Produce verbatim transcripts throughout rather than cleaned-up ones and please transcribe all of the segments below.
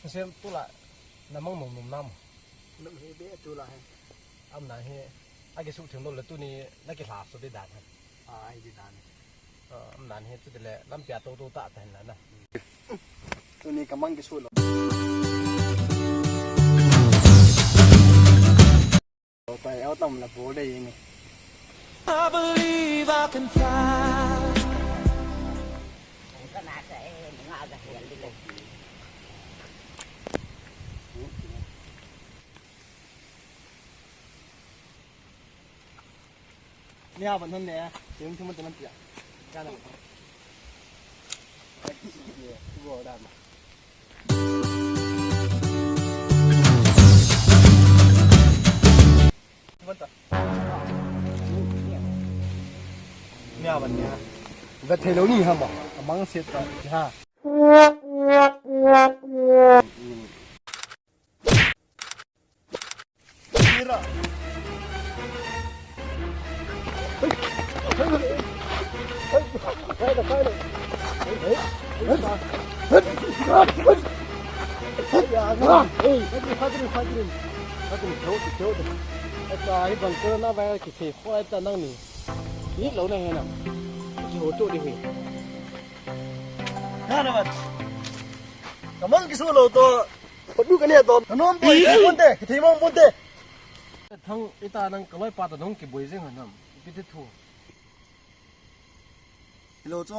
Sem tula namang nom nom nam. Nam hi be tula he. Am na hi. Agi su thim lo le tuni na ki hla so di dan he. A, ai di dan. A, am na hi tu de le lam pia to to ta ta na na. Tuni ka mang ki su lo. Pai au tam la bo de ni. I believe I can fly. Ni a ban hon ne, tin tin mun tin pia. Ka na. Ai ki si ye, bo da ma. Ni a ban ni ha. Vet thei lou ni ha ma. Amang set ta ha. Ka mang ki su lo to. Padu ka ne to. Ka nom boi, ka ponte, ka thei mong ponte. Thang ita nang ka loi pa ta nong ki boi jing hanam. Ipi ti thu. Lo cho,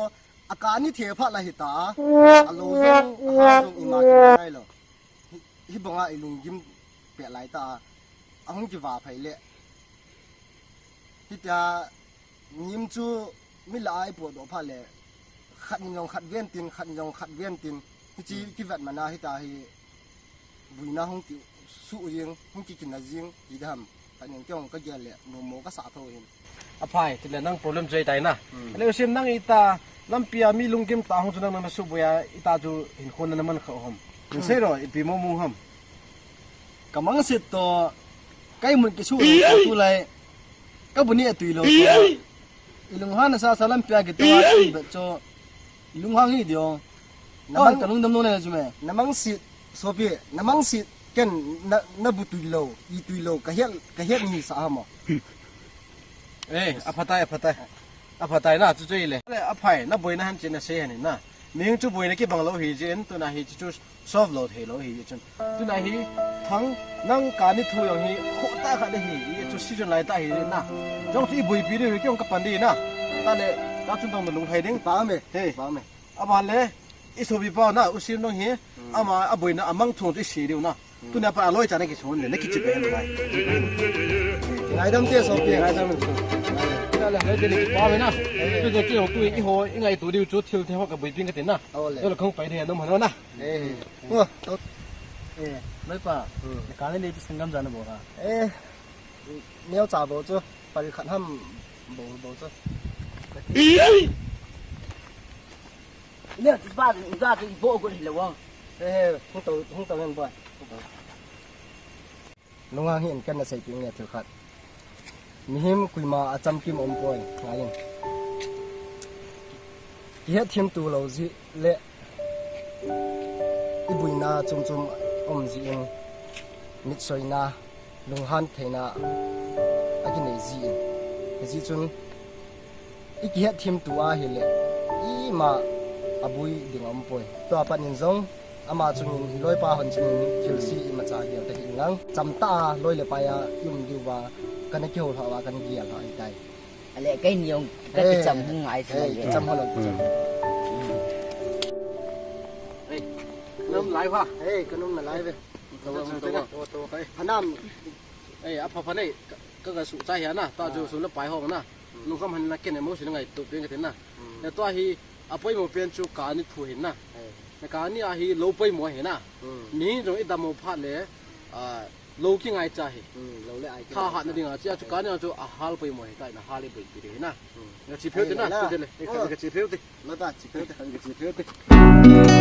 a ka ni the pha la hi ta. A lo jong, a ha jong ima ki ngai lo. Hi, hi banga i lunggim pe lai ta. A hung ki va phai le. Hi ta, Ngim chu mi la ai po do pha le, khat ni jong khat ven tin, khat ni jong khat ven tin, hichi kivet mana hita hi, buina hung ki su jing, hung ki kina jing, ti dam, khat ni jong ka gel le, no mo ka sa tho hin. A phai, ti le nang problem jai tai na. Hmm. Le usim nang ita, lampi a mi lunggim ta hung chu nang na su buya, ita chu hin khon na man kha hom. Hin sei ro, ipi mo mu ham. Ka mang sit to, kai mun ki su lo, tu lai, ka bu ni a tui lo. I lung han sa sa lampi a ki to a tui bet cho. I lung hang hi dio. Na mang ka lung dam no na chu me. Na mang sit, sopi, na mang sit, ken na, na bu tui lo, i tui lo, ka hiat, ka hiat ni sa ha mo. Eh, a phatai, a phatai. A phatai na, chu chu i le. Le, a phai, na boina han chin na sei han na. Ming chu boina ki bang lo hi jin, tu na hi chu chu solve lo thei lo hi chun. Tu na hi, thang, nang ka ni thu jong hi, kho ta kha de hi, i chu si chun lai ta hi na. Jong chu i boi pi de hi, ki jong ka pan de na. Ta le, ta chun tong na lung hai ding. Pa me. Hey. Pa me. A ban le, i sopi pa na, u sim nong hi, ama a boina a mang thong chu i si diu na. Tuna pa a loi cha na ki son le, na ki chi pe na lai. Ngai dam te sopi. Ngai dam so. Na le, le de ki pa me na. Tu de ki ho tu i ho, i ngai tu diu chu thil the ho ka bui ping ka te na. Ole. Yo le khong pai de nom ha na. Eh. Ho, to. Eh, mai pa. Ka ne le chi sangam jana bo ha. Eh. Neo cha bo chu, pari khat ham bo, bo chu. Neo ti ba, ba ti bo ko le wa. He, he, hung to, hung to ngen boy. Nunga hin kan na sei ping ne thil khat. Mihem kuima a chamkim um poi, ngai in. Kihet thim tu lo ji le. I buina chom chom um ji in, mit soina, lunghan theina a kinei ji in. Hijeh chun, i kihet thim tu a hi le, ima a bui ding um poi. Tua pat in jong, ama chungin, i loipa hon chungin, thil si ima cha gel ta hi lang. Cham ta a, loi le pai a, i um diu va, kan kihou hla va, kan gel hla i tai. Ale, kei ni jong, ka kicham hung ngai sa le. Kicham holo, kicham. Ei, ka nom lai va. Ei, ka nom na lai ve. Ka nom na lai ve. Hanam. Ei, a pha pha nei, ka, ka, ka su cha hi na, ta ju su na pai ho na. Lungkham han na ken emotion ngai tu pen ka tin na. Na tua hi, a poimo pen chu ka ni thu hin na. Na ka ni a hi lo poimo hi na. Ni jong i dam mo pha le, a, Lo ki ngai cha hi. Hmm, lo le ai ki tha ngai hat na cha. Ding a, chia chu ka ni a chu a hal poi mo hi, ka ina hal i boi pi ding hi na. Hmm. Nga chi pheu te na, ai, tu te le. Ai, oh. Ka chi pheu te. Lo ta, chi pheu te. Ka chi pheu te.